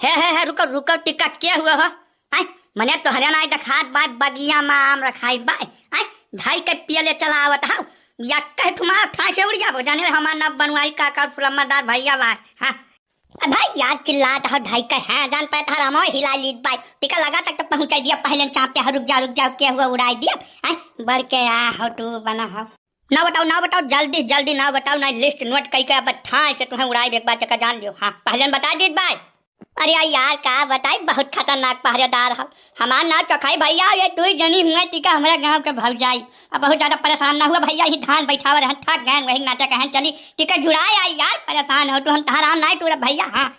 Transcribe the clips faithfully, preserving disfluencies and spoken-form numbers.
हे, हे, हे, रुको, रुको, टिका, के हुआ हो? आय, मने तोहरे नाई देखात बा, बगिया मा आम रखाई बा। आय, धई के पियले चला आवत हौ। या कह ठुमा ठाई से उड़ जाबो, जाने रे हमार नाम बनवारी काका और फुलम्मादार भैया बा। हाँ। अ भाई यार, चिल्लात हौ धई के, हाँ, जान पाए थारा मोय हिला लीत बा। टिका लगा तक तो पहुँचाई दिया, पहले चाप पे, हाँ, रुक जा, रुक जा, के हुआ उड़ाई दिया। आय, बढ़ के आ हो तू बना हो। ना बताओ, ना बताओ, जल्दी, जल्दी ना बताओ, ना list note कई के अब ठाई से तुम्हें उड़ाई एक बार चक्का जान लियो। हाँ, पहले बता दीत बा। अरे यार, का बताई, बहुत खतरनाक पहरेदार हौ। हमार नाम चौखाई भैया, ये दुई जनी हुए टिका हमरा गाँव के भौजाई। अब बहुत ज्यादा परेशान ना हुआ भैया, ही धान बैठावा रहन, थक गए, वही नाटक कहन चली, टिका जुड़ाए आई यार, परेशान हो तू, हम तहार आम नाई टूरब भैया। हाँ।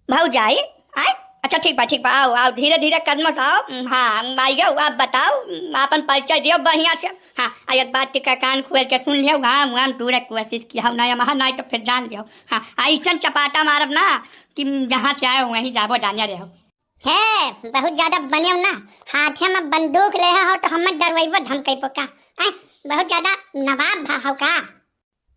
भौजाई, आय? अच्छा, ठीक बा, ठीक बा, आओ, आओ, धीरे, धीरे कदम से आओ। हम्म, हाँ, हम आई गए, आप बताओ, हम्म, आपन परिचय दियो बढ़िया से। हाँ, आ एक बात टिका कान खोल के सुन लियो, हाँ, हम तूरे कोशिश किया हो, ना, हम, हाँ, नाई तो फिर जान लियो। हाँ, ऐसन चपाटा मारब ना कि जहाँ से आए हो, वहीं जाबो, जाने रहो। हे, बहुत ज्यादा बने हो ना, हाथे में बंदूक ले हो तो हमें डरवैबो धमकैबो का? हैं? बहुत ज्यादा नवाब भा हो का?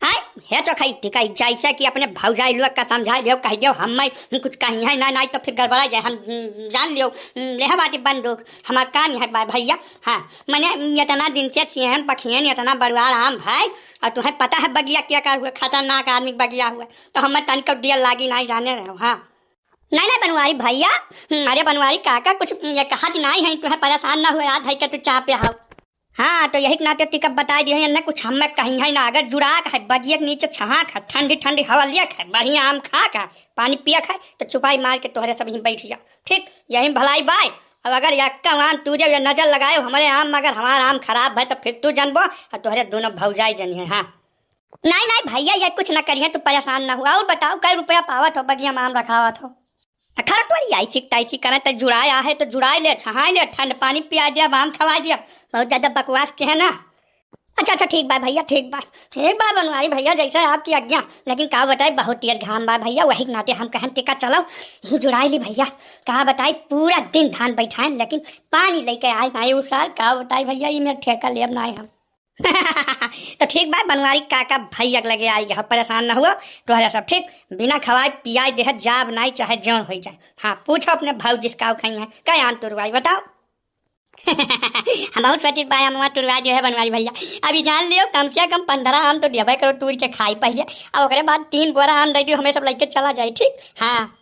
आय, हे चौखाई टिका, जैसे कि अपने भौजाई लोग का समझा लियो, कह दियो, हम कुछ कहीं है ना, नाई तो फिर गड़बड़ा जाए, हम, हम्म, जान लियो, हम्म, लेहा बाटी बंदूक, हमार काम यहाँ बा भैया। हाँ, मने इतना दिन से सिहन पखियन इतना बरुआर आम भाई, और तुम्हें पता है बगिया क्या कर हुआ, खतरनाक आदमी बगिया हुआ, तो हमें तनिको दियल लागी नाई जाने रहो। हाँ, नहीं, नहीं बनवारी भैया, हम्म, अरे बनवारी काका, कुछ ये कहा नाई है, तुम्हें परेशान ना हुए, याद है क्या तू चाह पे हाउ। हाँ, तो यही के नाते टिका बताई दिए, एन्ने कुछ हमें कहीं है ना, अगर जुड़ा के है, बगिया के नीचे छहा के है, ठंडी ठंडी हवा लिया के है, बढ़िया आम खा के है, पानी पिया के है, तो चुपाई मार के तोहरे सब ही बैठ जाओ, ठीक? यही भलाई बाय। अब अगर यक्का आम तू जब ये नजर लगाए हमारे आम में, अगर हमारा आम खराब है, तो फिर तू जनबो और तोहरे दोनों भौजाई जनी है। हाँ, नहीं, नहीं भैया, ये कुछ ना करिए, तू परेशान ना हुआ। और बताओ, कै रुपया पावत हो, बगिया में आम रखावत हो? अखर तोरी आई चिक ताई चिक करे, त जुड़ाए आहे, त जुड़ाए ले, छहाए ले, ठंड पानी पिया दिया, आम खवा दिया, बहुत ज्यादा बकवास के है ना। अच्छा, अच्छा, ठीक बा भैया, ठीक बा, ठीक बा बनवारी भैया, जैसे आपकी आज्ञा। लेकिन का बताई, बहुत तेज घाम बा भैया, वही के नाते हम कहन टिका चलो, ही जुड़ाई ली भैया। का बताई, पूरा दिन धान बैठाए, लेकिन पानी लेके आए नाई उ सार, का बताई भैया, ई मेर ठेका लेब नाई हम। तो ठीक बा, बनवारी काका भैया के लगे आई गए, परेशान ना हुआ, तोहरा सब ठीक, बिना खवाए पियाए देह जाब नाई, चाहे जौन हो जाए। हाँ, पूछो अपने भौजी से का खाई है, का आम तुरवाई बताओ। हम बहुत सोचित बा, हम वहाँ तुरवा जो है बनवारी भैया, अभी जान लियो, कम से कम पंद्रह आम तो देबे करो तूर के खाई पहले, और ओकरे बाद तीन बोरा आम दे दियो, हमें सब लेके चला जाए, ठीक? हाँ।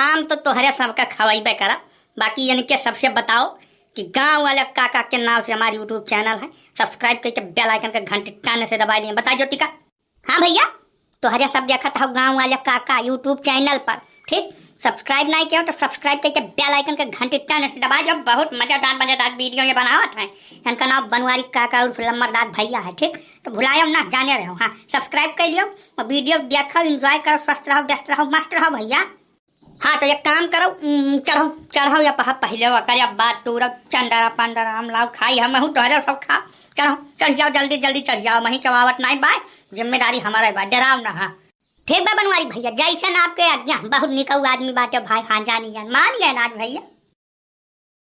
आम तो तोहरे सबका खवाइबे करा, बाकी इनके सबसे बताओ कि गाँव वाले काका के नाम से हमारी YouTube channel है, subscribe करके bell icon का घंटी टाने से दबा लिए। बता ज्योतिका। हाँ भैया, तोहरे सब देखत हो गाँव वाले काका YouTube channel पर, ठीक? Subscribe नहीं किया हो तो subscribe करके bell icon के घंटी टाने से दबा दो। बहुत मजेदार मजेदार video ये बनावत हैं। इनका नाम बनवारी काका उर्फ लम्बरदार भैया है, ठीक? तो भुलायो ना, जाने रहो। हाँ, subscribe कर लियो और video देखो, enjoy करो, स्वस्थ रहो, व्यस्त रहो, मस्त रहो भैया। हाँ, तो एक काम करो, उम, चढ़ो, चढ़ो या पहा-, पहले वो करे, अब बात तू रहो, चंदरा पंदरा हम लाओ खाई, हम हूँ तोहरे सब खा। चढ़ो, चढ़ जाओ, जल्दी, जल्दी चढ़ जाओ, वहीं चबावत नाई बाय, जिम्मेदारी हमारा बा, डराओ ना। हाँ। ठीक बा बनवारी भैया, जैसन आपके आज्ञा, बहुत निकऊ आदमी बाटे भाई, हाँ, जानी जान, मान गए ना आज भैया।